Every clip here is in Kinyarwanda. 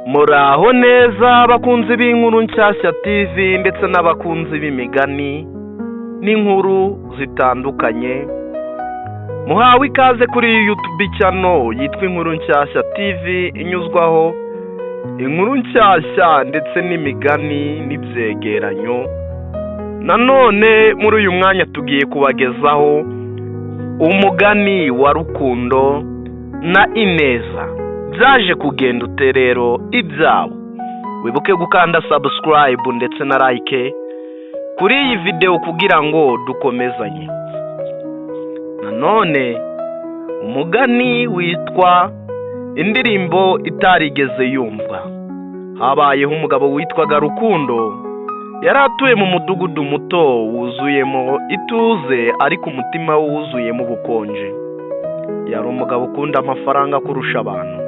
Muraho neza abakunzi b'inkuru nshyashya TV ndetse n'abakunzi b'imigani n'inkuru zitandukanye. Muhawe ikaze kuri YouTube channel yitwa Inkuru Nshyashya TV, inyuzwaho inkuru nshyashya ndetse n'imigani n'ibyegeranyo. Nanone muri uyu mwanya tugiye kubagezaho umugani wa Rukundo na Ineza. Byaje kugenda ute rero ibyabo? Wibuke gukanda subscribe ndetse na like kuri iyi videwo kugira ngo dukomezanye. Nanone umugani witwa Indirimbo Itarigeze Yumvwa. Habayeho umugabo witwaga Rukundo, yari atuye mu mudugudu muto wuzuyemo ituze, ariko umutima we wuzuyemo ubukonje. Yari umugabo ukunda amafaranga kurusha abantu,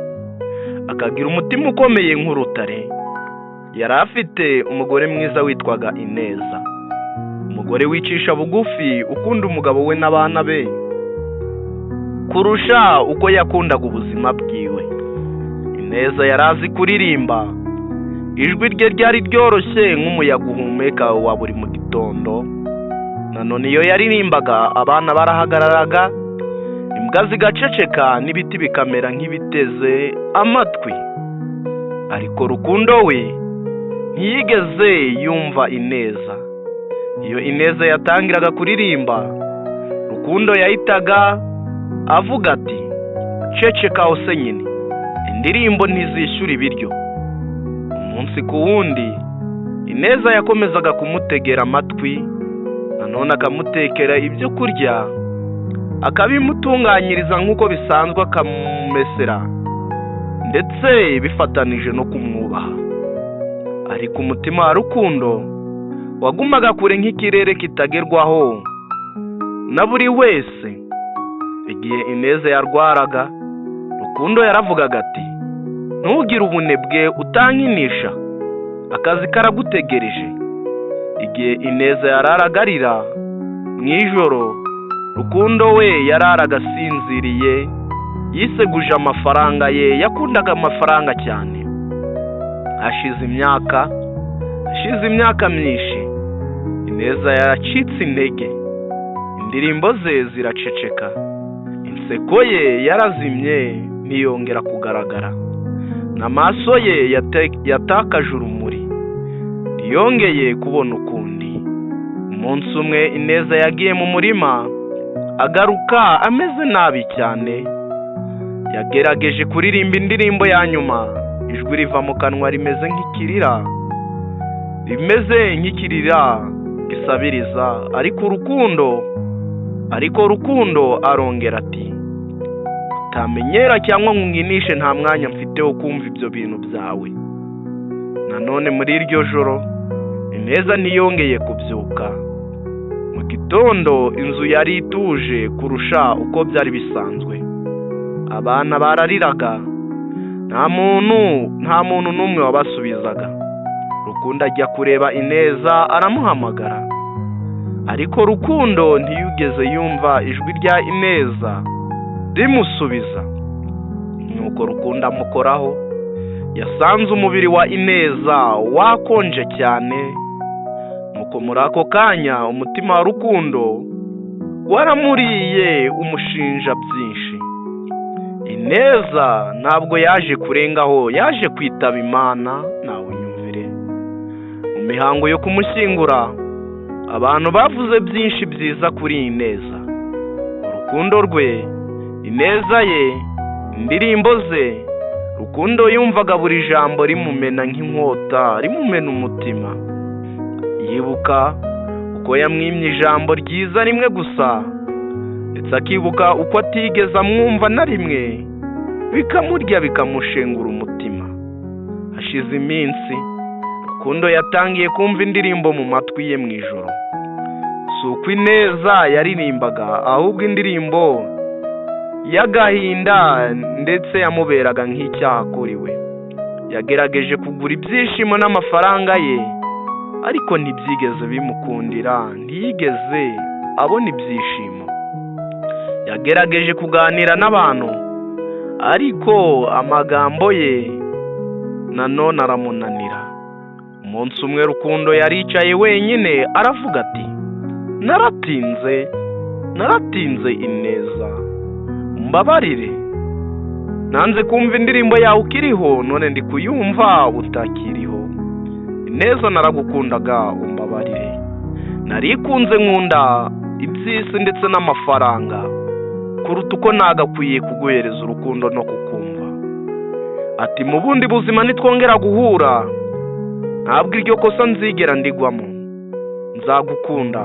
akagira umutima ukomeye nk'urutare. Yari afite umugore mwiza witwaga Ineza, umugore wicisha bugufi, ukunda umugabo we n'abana be kurusha uko yakundaga ubuzima bwiwe. Ineza yari azi kuririmba, ijwi rye ryari ryoroshye nk'umuyaga uhumeka wa buri mu gitondo. Nanone iyo yaririmbaga, abana barahagararaga, imbwa zigaceceka, n'ibiti bikamera nk'ibiteze amatwi. Ariko Rukundo we ntiyigeze yumva Ineza. Iyo Ineza yatangiraga kuririmba, Rukundo yahitaga avuga ati: "Ceceka hose nyine, indirimbo ntizishyura ibiryo." Umunsi ku wundi Ineza yakomezaga kumutegera amatwi, nanone akamutekera ibyo kurya, akabimutunganyiriza nk'uko bisanzwe, akamumesera, ndetse bifatanije no kumwubaha. Ariko umutima wa Rukundo wagumaga kure nk'ikirere kitagerwaho na buri wese. Igihe Ineza yarwaraga, Rukundo yaravugaga ati: "Ntugire ubunebwe, utankinisha, akazi karagutegereje." Igihe Ineza yararaga arira mu ijoro, Rukundo we yararaga asinziriye, yiseguje amafaranga ye. Yakundaga amafaranga cyane. Hashize imyaka myinshi, Ineza yaracitse intege, indirimbo ze ziraceceka, inseko ye yarazimye, ntiyongera kugaragara, n'amaso ye yatakaje urumuri, ntiyongeye kubona ukundi. Umunsi umwe Ineza yagiye mu murima, agaruka ameze nabi cyane. Yagerageje kuririmba indirimbo ya nyuma, ijwi riva mu kanwa rimeze nk'ikirira gisabiriza. Ariko Rukundo arongera ati: "Utamenyera cyangwa ngo unkinishe, nta mwanya mfite wo kumva ibyo bintu byawe." Nanone muri iryo joro Ineza ntiyongeye kubyuka. Mu gitondo inzu yari ituje kurusha uko byari bisanzwe. Abana barariraga, nta muntu n'umwe wabasubizaga. Rukundo ajya kureba Ineza, aramuhamagara, ariko Rukundo ntiyigeze yumva ijwi rya Ineza rimusubiza. Nuko Rukundo amukoraho, yasanze umubiri wa Ineza wakonje cyane. Nuko muri ako kanya umutima wa Rukundo waramuriye, umushinja byinshi. Ineza ntabwo yaje kurengaho, yaje kwitaba Imana, nawe unyumvire. Mu mihango yo kumushyingura, abantu bavuze byinshi byiza kuri Ineza: urukundo rwe, ineza ye, indirimbo ze. Rukundo yumvaga buri jambo rimumena nk'inkota, rimumena umutima. Yibuka uko yamwimye ijambo ryiza rimwe gusa, ndetse akibuka uko atigeze amwumva na rimwe, bikamurya, bikamushengura umutima. Hashize iminsi, Rukundo yatangiye kumva indirimbo mu matwi ye mu ijoro. Si uko Ineza yaririmbaga, ahubwo indirimbo y'agahinda, ndetse yamuberaga nk'icyaha kuri we. Yagerageje kugura ibyishimo n'amafaranga ye, ariko ntibyigeze bimukundira, ntiyigeze abona ibyishimo. Yagerageje kuganira n'abantu. Ariko amagambo ye nanone aramunanira. Umunsi umwe Rukundo yaricaye wenyine, aravuga ati: "Naratinze, naratinze Ineza, mbabarire. Nanze kumva indirimbo yawe ukiriho, none ndi kuyumva utakiriho. Ineza, naragukundaga, umbabarire. Narikunze, nkunda iby'isi ndetse n'amafaranga kuruta uko nagakwiye kuguhereza urukundo no kukumva." Ati: "Mu bundi buzima nitwongera guhura, ntabwo iryo kosa nzigera ndigwamo. Nzagukunda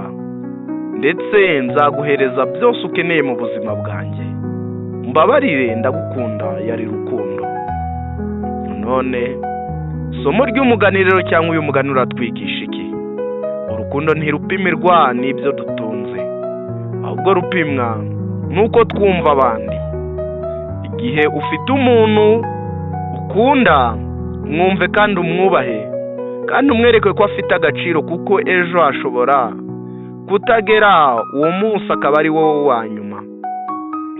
ndetse nzaguhereza byose ukeneye mu buzima bwanjye. Mbabarire, ndagukunda." Yari Rukundo. None isomo ry'umugani rero, cyangwa uyu mugani uratwigisha iki? Urukundo ntirupimirwa n'ibyo dutunze, ahubwo rupimwa n'uko twumva abandi. Igihe ufite umuntu ukunda, mwumve kandi umwubahe, kandi umwereke ko afite agaciro, kuko ejo hashobora kutagera, uwo munsi akaba ari wowe wa nyuma.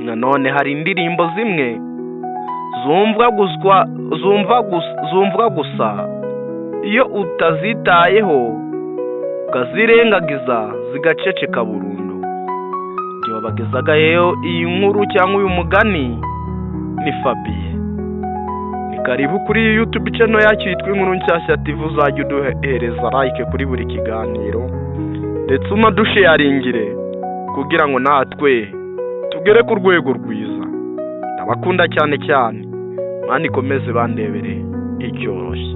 Nanone hari indirimbo zimwe zumvwa gusa, iyo utazitayeho ukazirengagiza zigaceceka burundu. Igihe wabagezaga rero iyi nkuru cyangwa uyu mugani ni Fabiye. Ni karibu kuri iyi YouTube channel yacu yitwa Inkuru Nshyashya TV. Uzajya uduhereza like kuri buri kiganiro, ndetse unadusharingire kugira ngo natwe tugere ku rwego rwiza. Ndabakunda cyane cyane, Imana ikomeze bandebere icyoroshye.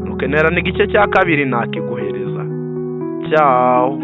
Nukenera n'igice cya kabiri nakiguhereza. Cyawo.